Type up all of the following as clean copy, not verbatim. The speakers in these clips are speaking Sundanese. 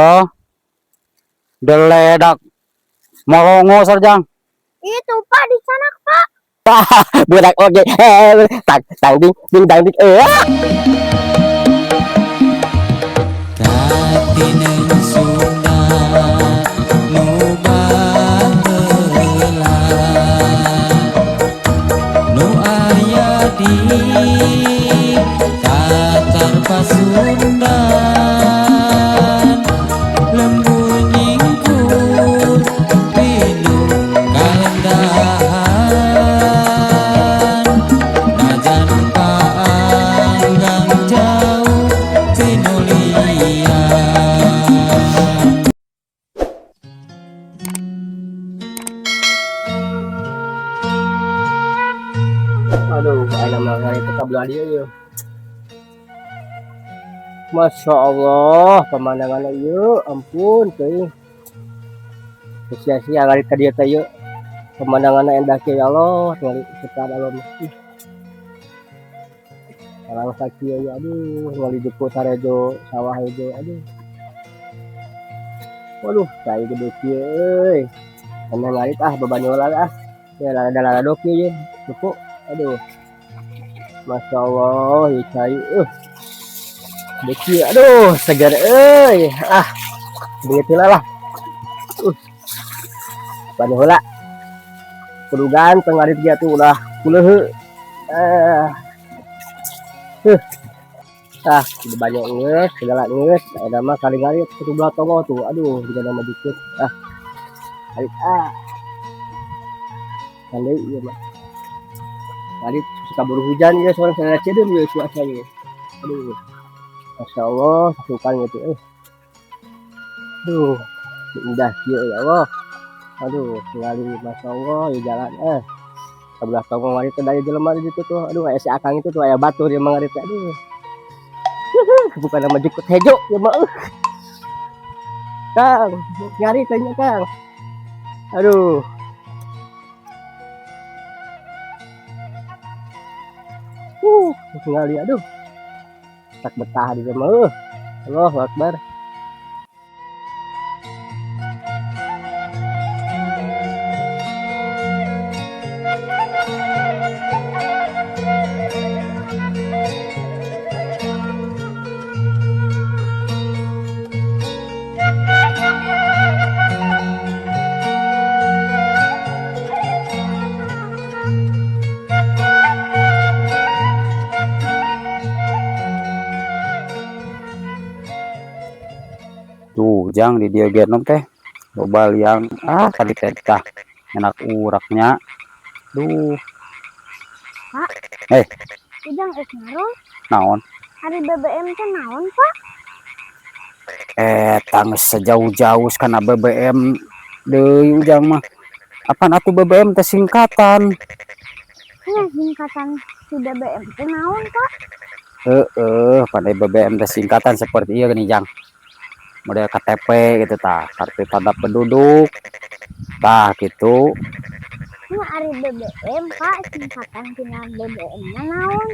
Oh. Deledak. Molongo sarjang. Itu, Pak, di sana, Pak. Budak oge. Eh, tang tang ding ding dang ding. Eh. Katineng Sunda nu baheula nu aya di Tatar Pasundan lembur nyingkur pinuh kaendahan najan paanggang jauh tinulian. Aduh, ayeuna mah ngarit ka belah dieu ieu. Masya Allah, pemandangan ieu, ampun teuing. Sia-sia ngarit ka dieu teh ieu. Pemandangan endah kieu, ya Allah, tinggal ciptaan Allah mah. Ih. Salang sakieu ya, aduh, ningali jepuk sarejo, sawah hejo, aduh. Waduh, cai gede kieu euy. Kana ngarit ah, babanyolan ah. Ya rada rada kieu ye, jepuk. Aduh. Masya Allah, ya cai. Gede kieu, aduh, segar euy. Ah. Begitu lah. Banyak heula. Kudu ganteng ngarit dia tuh ulah kuleuheu. Eh. Ah, udah banyak ngeus, segala ngeus. Ada mah kali ngarit kudu belah tonggoh tuh. Aduh, juga nama dikit. Ah. Ngarit ah. Andai iya mah. Ngarit suka baru hujan ya, soalnya saya cedem ya cuacanya. Aduh. Masya Allah, suka gitu. Aduh, indah kieu ya Allah. Aduh, sekali Masya Allah ya jalan eh. Sebelah tonggoh ngarit teh dari jelema di situ tuh. Aduh, kayak si Akang itu tuh aya batur dia mah ngarit. Aduh. Bukan nama jukut hejo ya mah. Kang, nyari tanya Kang. Aduh. Ningali aduh. Tak betah di rumah. Allahu Akbar. Tuh, jang di dieu genom teh. Loba liang ah tadi teh tah enak uraknya. Duh. Pak. Eh. Ujang es naon? Naon? Ari BBM teh naon, Pak? Eh, tangis sejauh-jauh kana BBM deui ujang mah. Apaan atuh BBM teh singkatan? Nya singkatan si BBM teh naon, Pak? Heeh, pandai BBM teh singkatan seperti ieu gini, Jang. Model KTP gitu tah, kartu tanda penduduk. Tah gitu. Nya ari BBM, Pak, singkatan tina BBM nya naon?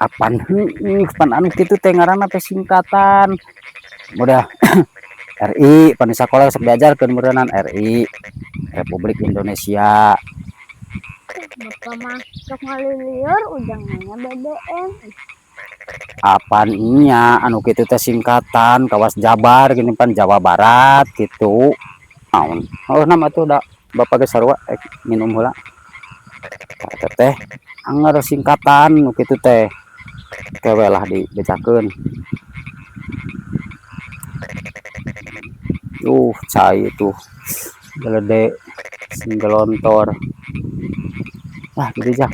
Apaan heueuh, pan anu kitu teh ngaranna teh singkatan. Model RI, pan di sakola sok diajarkeun meureunnan RI, Republik Indonesia. Bapak mah sok ngalilieur ujang nanya BBM. Apaan nya anu kitu teh singkatan kawas Jabar gini pan Jawa Barat gitu. Naon? Oh, nama tuh da bapak geus sarua minum heula. Eta teh anger singkatan nu kitu teh. Kewe lah dibejakeun. Cai tuh. Gelede sing gelontor. Ah, gitu aja.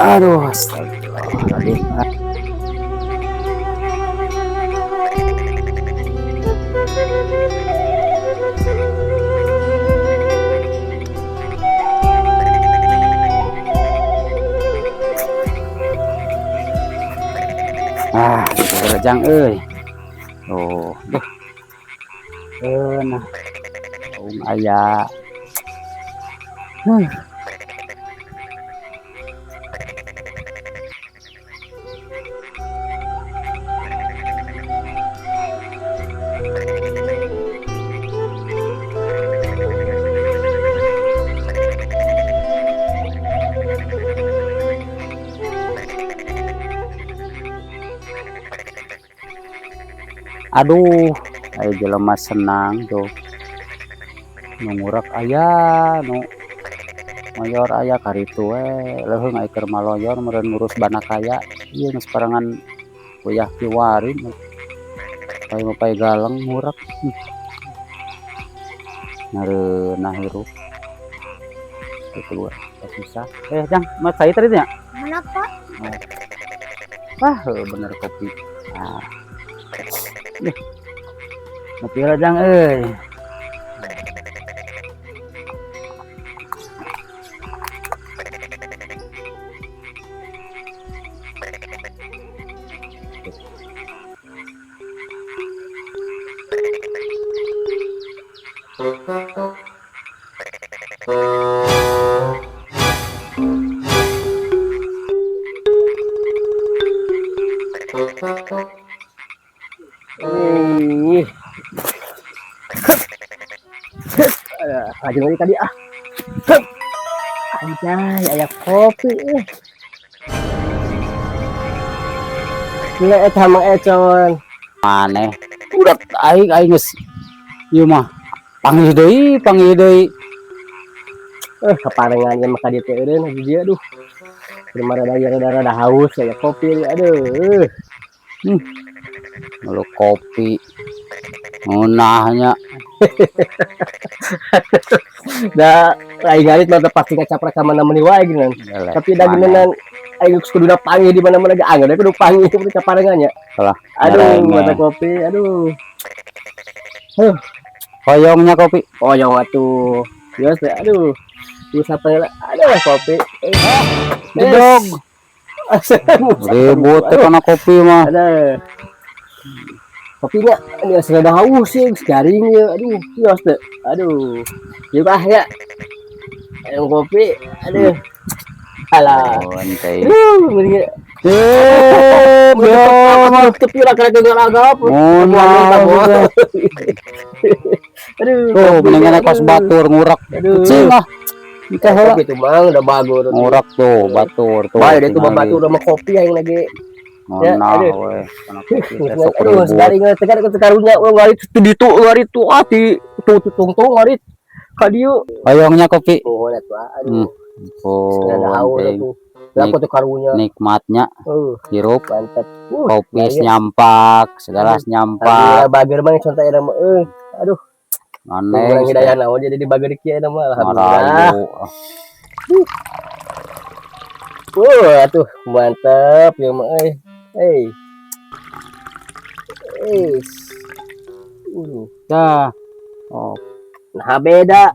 Aduh, astagfirullahaladzim. Ah, rejang euy. Oh, duh. Nah. Saung aya. Huh. Aduh, aya jelema senang tuh. Nu ngurak aya, nu mayor aya karitu we leuheung aya keur maloyor meureun ngurus banakaya ieu geus parangan uyah kiwari pae mah galeng ngurak. Ngareunah hirup gitu susah. Eh, Jang, mas saya tadi nya? Mana, Pak? Wah, bener kopi. Ah. Ih. Ngopi lah, Jang euy. Ih. Aduh, lagi tadi ah. Hup. Anjay, aya kopi eh. Gila eta Mang Econ. Maneh. Udah aing aing geus ieu mah panggih deui, panggih deui. Eh, kaparengan ieu mah ka dieu teh eureun di dieu aduh. Keur rada rada rada haus aya kopi aduh. Ngeluh kopi. Ngeunahnya. Da aing ngarit mah teu pasti ngacaprak ka mana-mana wae geunan. Tapi da geunan aing geus kuduna panggih di mana-mana ge angger kudu panggih kudu kaparengan nya. Kalah. Aduh, mata kopi, aduh. Hoyongnya kopi. Hoyong atuh. Biasa, aduh. Bisa apa aduh kopi. Dog. Ribut teh kana kopi mah. Ada. Kopinya ini asal haus sih, garing ya. Aduh, kios teh. Aduh. Ieu bah ya. Yang kopi, aduh. Alah. Aduh, mending Eh, tepi lah kena gagal. Aduh, tuh mendingan kos batur ngurak. Aduh. Cing ah. Nikah heula. Kopi tuh mang udah bagus. Ngurak tuh batur tuh. Bae itu batur sama kopi yang lagi. Ngeunah aduh. we. Kana kopi teh sok Aduh, ribut. garing tegar ke karunya urang ngarit di ditu ngarit tuh ah di tuh tungtung ngarit ka dieu. Hoyongnya kopi. Oh, atuh aduh. Oh, Ada haus atuh. Berapa tuh karunya? Nikmatnya hirup Mantap. Kopi bager. nyampak, segala nyampak. Alhamdulillah bager mah contoh eta mah euy. Aduh, Aneh. kurang hidayah naon jadi di bager kieu eta mah alhamdulillah. Marayu. Atuh mantap ya mah euy. Hey. Eis. Dah. Oh, Nah beda.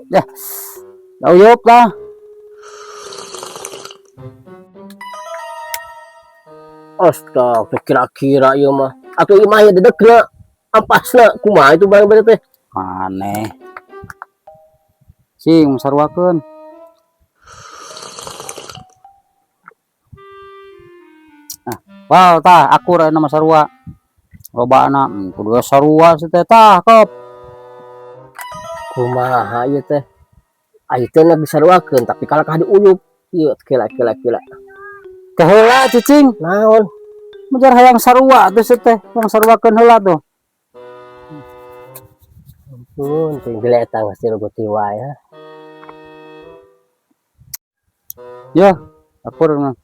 dah. Uyup lah. Astaga, kira-kira ieu mah. Atuh ieu mah ya dedekna. Ampasna kumaha itu barang beda teh. Aneh. Sing saruakeun. Ah, wow tah akur aya nama sarua. Lobaana kudu sarua si teh tah kop. Kumaha ieu teh? Ayeuna teh na disaruakeun tapi kalah ka diuyup. Ieu kela kela kela. Keheula cicing. Naon? Mujar hayang sarua tuh si teh, hayang saruakeun heula tuh. Ampun, teuing geletang geus diruguti wae. Ya, akur mah.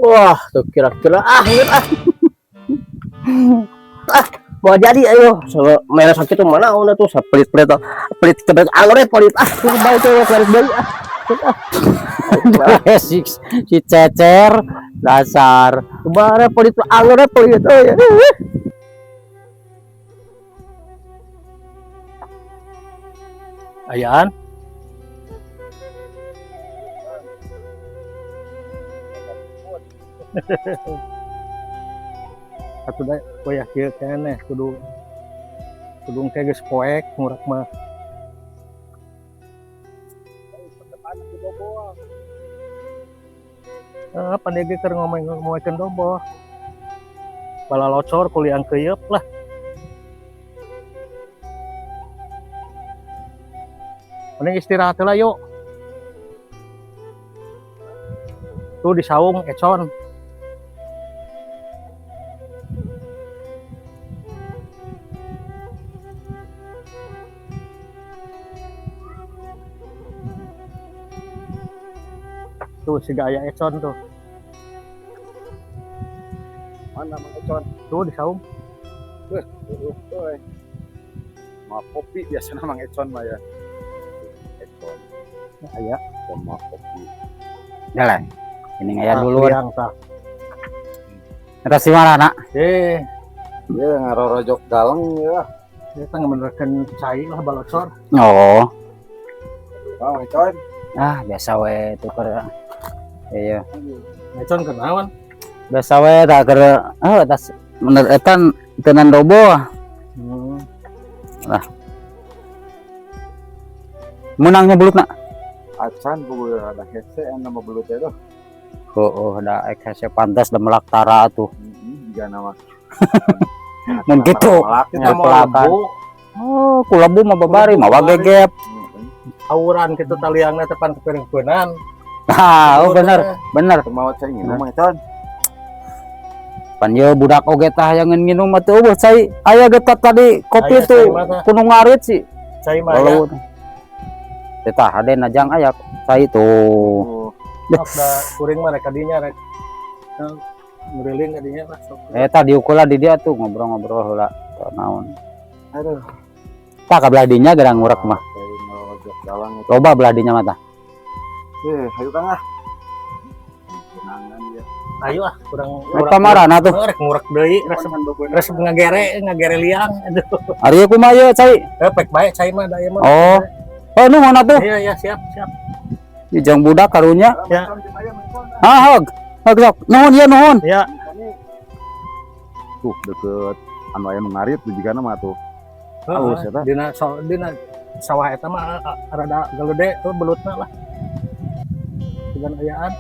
Wah, tuh kira-kira ah, ngeut ah. Ah, mau jadi ayo. So, merah sakit tuh mana udah tuh pelit-pelit pelit pelit anggur pelit ah, tuh bae tuh pelit bae ah. Ah. Si, si cecer dasar. Bare pelit anggur pelit euy. Ayaan. Atuh da wayah kieu keneh kudu kudu engke geus poek ngurak mah. Eh, pan ieu ge keur ngomongkeun doboh. Balalocor kuliang keuyeup lah. Mending istirahat heula yuk. Tuh di saung Econ. Tuh si gaya Econ tuh. Mana Mang Econ? Tuh di saung. Aduh, euy. Mau kopi biasanya Mang Econ mah ya. Econ Aya. sama kopi. Jalan. Ini ngaya Ah, dulu. liang tah. Eta si marana. Eh, Ya ngarorojok galeng ya. kita ngebenerkeun cai lah balocor. Oh. Mang Econ. Ah, biasa we tuker. Iya. Econ kenaon? Biasa we tak keur oh tas bener eta teunan dobo. Hmm. Menangnya belutna. Acan buku ada hese anu mah belut teh tuh. Oh, oh, da ek hese pantas da melak tara tuh. Heeh, jiga nama. Mun kitu. Kita mau Pelakan. lebu, Oh, ku lebu mah babari mawa gegep. auran kitu taliangna teh pan kepiring-peunan. Ah, oh bener, bener. Kumaha cai nginum Mang Econ? Pan ye budak oge tah yang nginum mah teu eueuh cai. Aya getat tadi kopi Aya tuh cai mah tah. kudu ngarit sih. Cai mah aya. Lalu teh tah hade najang aya cai tuh. Oh, Sok da kuring mah rek kadinya rek. Nguriling kadinya lah sok. Eta diukulah di dia tuh ngobrol-ngobrol heula teu naon. Aduh, Tah ka belah dinya gerang ngurek mah. cai ngarorojok galeng itu. Loba belah dinya mah tah. Eh, hayu Kang ah. Kenangan ya. Ayo ah kurang Eta marana tuh. Rek ngurek deui, resep resep ngagere, ngagere liang. Aduh. Ari kumaha ye cai? Eh, pek bae cai mah da ieu mah. Oh. Oh, nuhun atuh. Iya, iya, siap, siap. Jeung budak karunya. Ya. Ah, hog. Hog sok. Nuhun ya nuhun. Ya, Tuh deket anu aya nu ngarit tuh jigana mah tuh. Halus eta. Dina so, dina sawah eta mah rada gede tuh belutna lah. Dengan ayaan.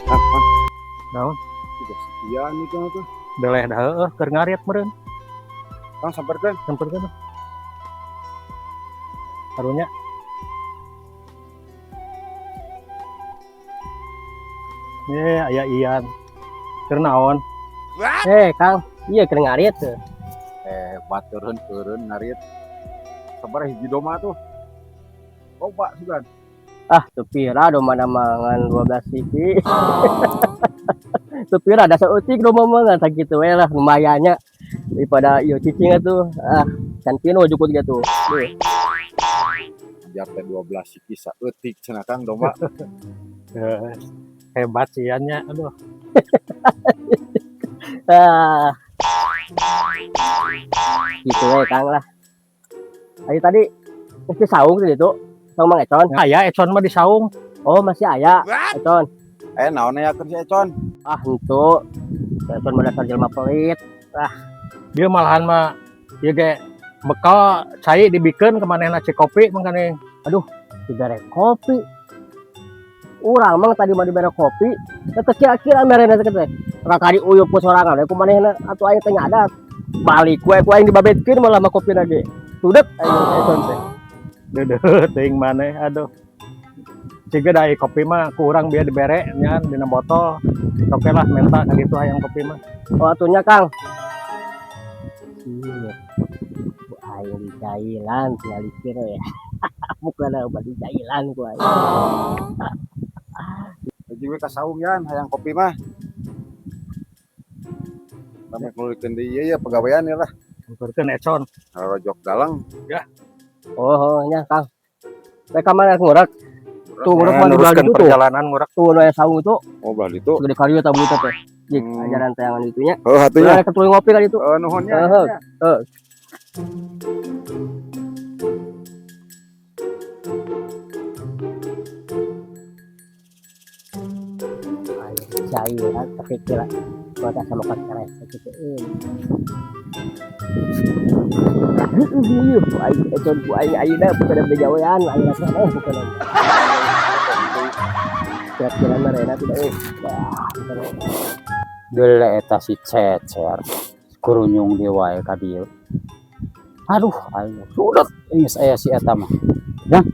Ah, ah. Naon? Tiga sekian nih kan tuh. Deleh dah heueuh keur ngarit meureun. Kang samperkeun. Samperkeun. Karunya. Ye, aya Ian. Keur naon? Eh, Kang, iya keur ngarit tuh. Eh, batureun eureun ngarit. Sabaraha hiji domba tuh? Loba sugan. Ah, teu pira domba mangan 12 siki. Teu pira da saeutik domba mah ngan sakitu we lah lumayannya daripada ieu cicing atuh. Ah, can pino jukut ge tuh. Duh. Ajar teh 12 siki saeutik cenah Kang domba. Eh, hebat sih Iannya. Aduh. Ah. Gitu we Kang lah. Ayo tadi mesti saung tadi tuh. Saung Mang Econ. Aya Econ mah di saung. Oh, masih aya Econ. Eh, naon aya keur si Econ? Ah, henteu. Econ mah dasar jelema pelit. Dia malahan mah ieu ge bekal cai dibikeun ke manehna cikopi mangkane. Dibere kopi. Urang mah tadi mah dibere kopi, teu kira-kira merena teh teh. Raka diuyup ku sorangan we ku manehna atuh aing teh nyadat. Balik we ku aing dibabetkeun malah mah kopi ge. Sudet aing Econ teh. Deudeuh teuing maneh aduh. Ciga da kopi mah ku urang bieu dibere nya dina botol. Oke lah menta ka ditu hayang kopi mah. Oh atunya Kang. Iya. Ku aing di cailan tinggal dikira ya. Bukan obat di cailan ku aing. Hiji we ka saung yan hayang kopi mah. Rame nulikeun deui ieu ya pagawean ya lah. Samperkeun Econ. Ngarorojok galang. Oh, oh nya Kang. Rek ka mana ngurek? Tuh ngurek mah di belah Neruskeun ditu tuh. perjalanan ngurek. Tuh nu aya saung itu Oh, belah ditu. segede kali eta belut teh. Jik ajaran tayangan itunya. Heuh atunya. Rek tuluy ngopi ka ditu. Eh, nuhun nya. Heeh. Heeh. Ayo cairan tapi kira mata sama kakak gitu. Ieu aing econ ku aing ayeuna bukan bejawean aing rasa bukan. Kira-kira merena tidak Wah, bukan. Geule eta si Cecer. Kurunyung deui wae ka dieu. Aduh, aing sudah geus aya si eta mah. Jang.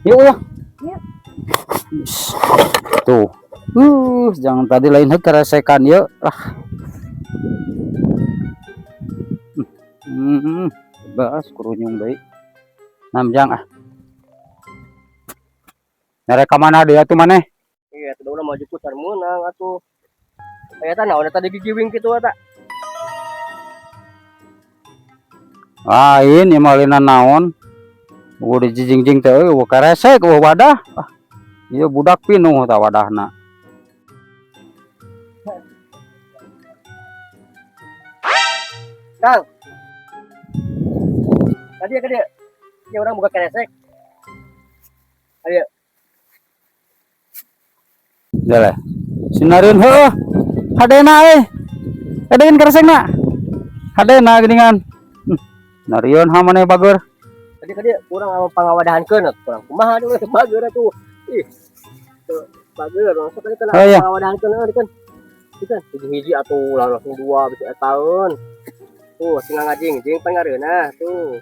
Yuk ya. Yuk. Tuh. Jangan tadi lain heuk keresekan yeuh lah. Bebas kurunyung deui. Nam jang ah. Nyarek ka mana dia tuh maneh? Iya, tuh udah maju putar meunang atuh. Aya tah naon eta digigiwing kitu eta. Lain ieu mah lina naon. Eueuh dijijing-jing teh eueuh keresek eueuh wadah. Ah, ieu budak pinuh tah wadahna. Kang. Tadi ya dia. Ya urang buka keresek. Ayo. Jalan. Sinarin heuh. Hadena euy. Hadeun keresekna. Hadena geuningan. Narion ha maneh bageur. Tadi ka dia urang pangawadahankeun atuh kurang kumaha deui bager atuh. Ih. Tuh, bager langsung tadi kana Oh, iya. pangawadahankeun euy kan. Itu kan hiji-hiji atuh lah langsung dua bisa tahun. Tuh, tinggal ngajing, jing pangareunah tuh.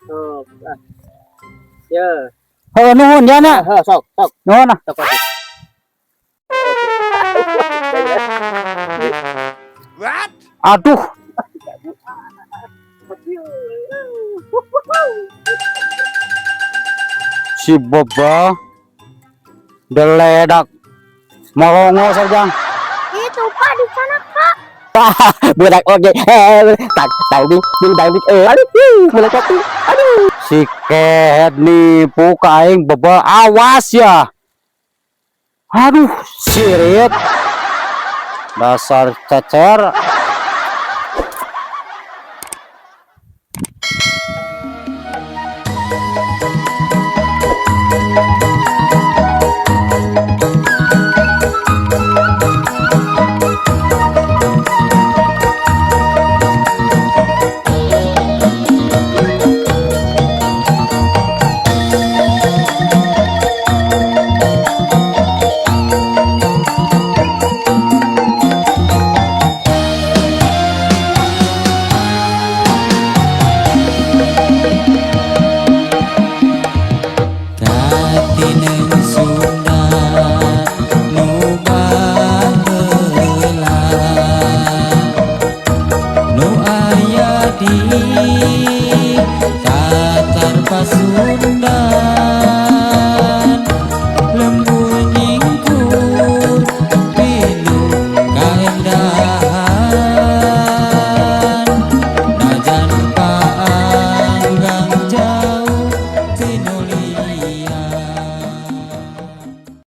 Tuh, ah. Ya, Heuh nuhun ya na. heh, sok, sok, Nuhun ah. sok lagi. Aduh, si Boba deledak molongo saja. Itu Pak di sana Pak. Budak oge, tak tahu ding ding dang ding aduh, mulai kopi. Aduh. Si kehet nipu ka aing Boba, awas ya. Aduh, sirit. Dasar cecer. Katineng Sunda nu baheula nu aya di Tatar Pasundan.